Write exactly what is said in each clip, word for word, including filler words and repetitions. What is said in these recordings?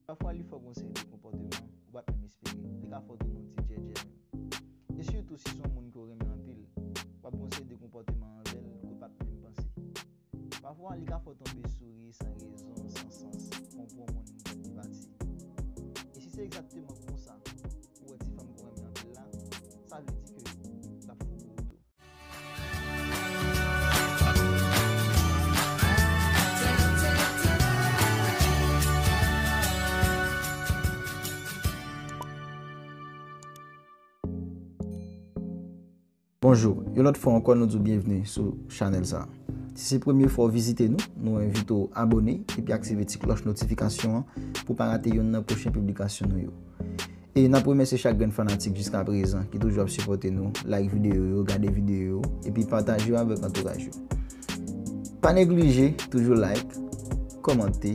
Pafwa, li fè w gen yon seri de konpòteman ou pa t menm espere. Li ka fè w tounen yon ti djèdjè menm. E sitou si se yon moun ke w renmen anpil, w ap gen yon seri de konpòteman anvè l ke w pa t menm panse. Pafwa, li ka fè w tonbe sou ri san rezon, san sans, kon pou yon moun tèt li pati. E si se egzakteman konsa ou wè ti fanm ke w renmen anpil la, sa vle di ke l ap fou pou ou tou. Bonjou, yon lòt fwa ankò nou di w byenvni sou chanèl sa. Si se premye fwa w vizite nou, nou envite w abòne epi aktive ti klòch notifikasyon an pou w pa rate yonn nan pwochen piblikasyon nou yo. E n ap remèsye chak grenn fanatik jiska prezan ki toujou ap sipòte nou, like videyo yo, gade videyo yo, epi pataje yo avèk antouraj yo. Pa neglije toujou like, kòmante,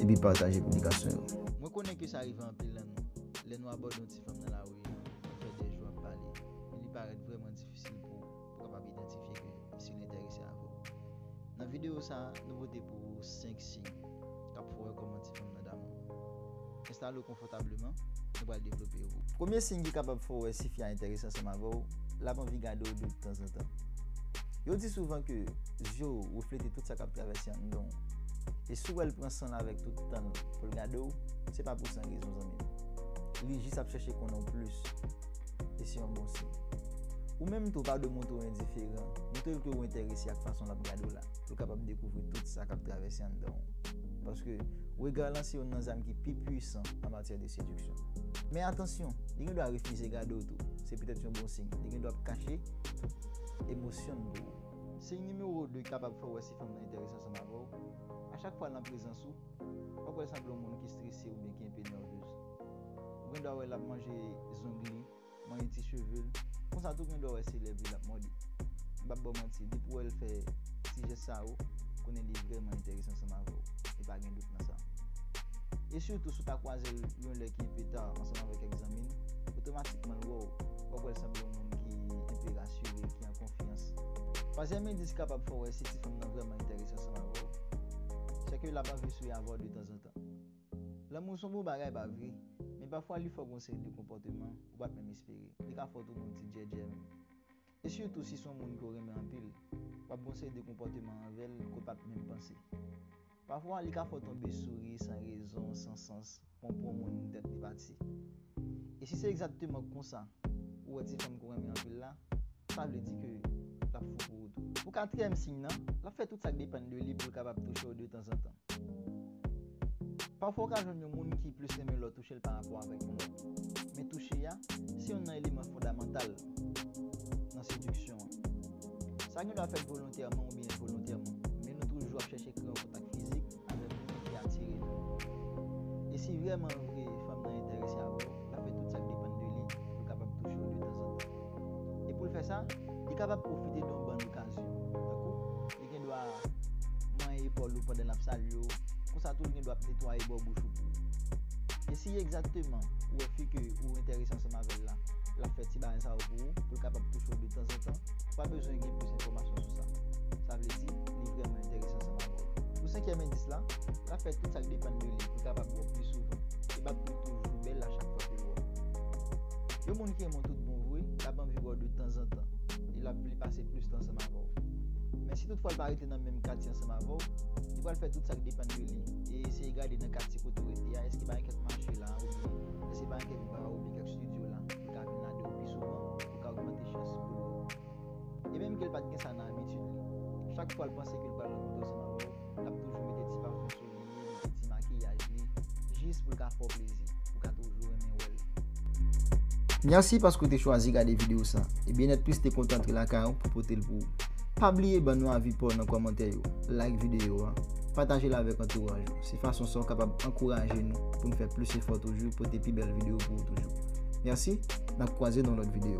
epi pataje piblikasyon yo. Mwen konnen ke sa rive anpil nan nou. Lè nou abòde yon ti fanm nan lari, nou fè dè jou ap pale, e li parèt vrèman difisil pou ou kapab idantifye ke si l enterese avè w. Nan videyo sa a, nou pote pou ou senk siy k ap fè w wè kòman ti fanm nan damou. Enstale w konfòtableman, nou pral devlope yo pou ou. Premye siy ki kapab fè w wè si fi a enterese ansanm avè w, l ap anvi gade w de tanzantan. Yo di souvan ke zye w reflete tout sa k ap travèse anndan w. E si w wè l pran san l avèk tout tan l pou l gade w, se pa pou san rezon, zanmi m. Li jis ap chèche konnen w plis. E se yon bon siy. Ou menm tou, pa dwe montre w endiferan. Montre l ke w enterese ak fason l ap gade w la, pou l kapab dekouvri tout sa k ap travèse anndan w. Paske rega lan se youn nan zam ki pi pwisan an matyè de sediksyon. Men atansyon, li gen dwa refize gade w tou. Se petèt yon bon siy. Li gen dwa ap kache tout emosyon l pou ou. Siy nimewo de kapab fè w wè si fanm nan enterese ansanm avè w. A chak fwa l nan prezans ou, w ap wè l sanble yon moun ki strese oubyen ki enpe nèvyez. Ou gen dwa wè l ap manje zong li, manje ti cheve l. Konsa tou, gen dwa wè se lèv li l ap mòde. M p ap ba w manti, depi w wè l fè ti jès sa yo, konnen li vrèman enterese ansanm avè w. E pa gen dout nan sa. E sitou, si w ta kwaze l yon lè ki enpe ta ansanm avèk kèk zanmi l, otomatikman l wè w, w ap wè l sanble yon moun ki enpe rasire, ki an konfyans. Twazyèm endis ki kapab fè w wè si ti fanm nan vrèman enterese ansanm avè w, se ke l ap anvi souri avè w de tanzantan. Lanmou se yon bon bagay, pa vre? Men pafwa, li fè w gen yon seri de konpòteman ou pa t menm espere. Li ka fè w tounen yon ti djèdjè menm. E sitou si se yon moun ke w renmen anpil, w ap gen yon seri de konpòteman anvè l ke w pa t menm panse. Pafwa, li ka fè w tonbe sou ri san rezon, san sans, pran pou yon moun tèt li pati. E si se egzakteman konsa ou wè ti fanm ke w renmen anpil la, sa vle di ke l ap fou pou ou tou. Pou katriyèm siy nan, l ap fè tout sa k depann de li pou l kapab touche w de tanzantan. Pafwa, w ka jwenn yon moun ki plis renmen lè w touche l parapò avèk yon lòt. Men touche a, se youn nan eleman fondamantal nan sediksyon an. Sa gen dwa fèt volontèman oubyen envolontèman, men nou toujou ap chèche kreye yon kontak fizik avèk moun ki atire nou. E si vrèman vre fanm nan enterese avè w, l ap fè tout sa k depann de li pou l kapab touche w de tanzantan. E pou l fè sa, li kapab pwofite de yon bann okazyon, tankou li gen dwa manyen epòl ou pandan l ap salye w, konsa tou li gen dwa ap netwaye bò bouch ou pou ou. E si egzakteman ou wè fi ke ou enterese ansanm avè l la, l ap fè ti bagay sa yo pou ou, pou l kapab touche w de tanzantan, ou pa bezwen gen plis enfòmasyon sou sa. Sa vle di, li vrèman enterese ansanm avè w. Pou senkyèm endis la, l ap fè tout sa k depann de li pou l kapab wè w pli souvan. E l ap toujou bèl a chak fwa ke l wè w. Yon moun ki renmen w tout bon vre, l ap anvi wè w de tanzantan. E l ap vle pase plis tan ansanm avè w. Men si toutfwa l pa rete nan menm katye ansanm avè w, li pral fè tout sa k depann de li e eseye gade nan katye kote w rete a, èske pa gen kèk mache la, oubyen èske pa gen kèk ba oubyen kèk estidyo la, pou l ka vin ladan yo pi souvan, pou l ka ogmante chans pou l wè w. E menm ke l pa t gen sa nan abitid li, chak fwa l panse ke l pral rankontre ansanm avè w, l ap toujou mete ti pafen sou li, mete ti makiyaj li, jis pou l ka fè w plezi, pou w ka toujou renmen wè l. Mèsi paske w te chwazi gade videyo sa. E Byennèt Plis te kontan antre lakay ou pou pote l pou ou. Pa bliye ban nou avi pa w nan kòmantè yo, like videyo a, pataje l avèk antouraj ou. Se fason sa w kapab ankouraje nou pou n fè plis efò toujou, pote pi bèl videyo pou ou toujou. Mèsi, n ap kwaze nan lòt videyo.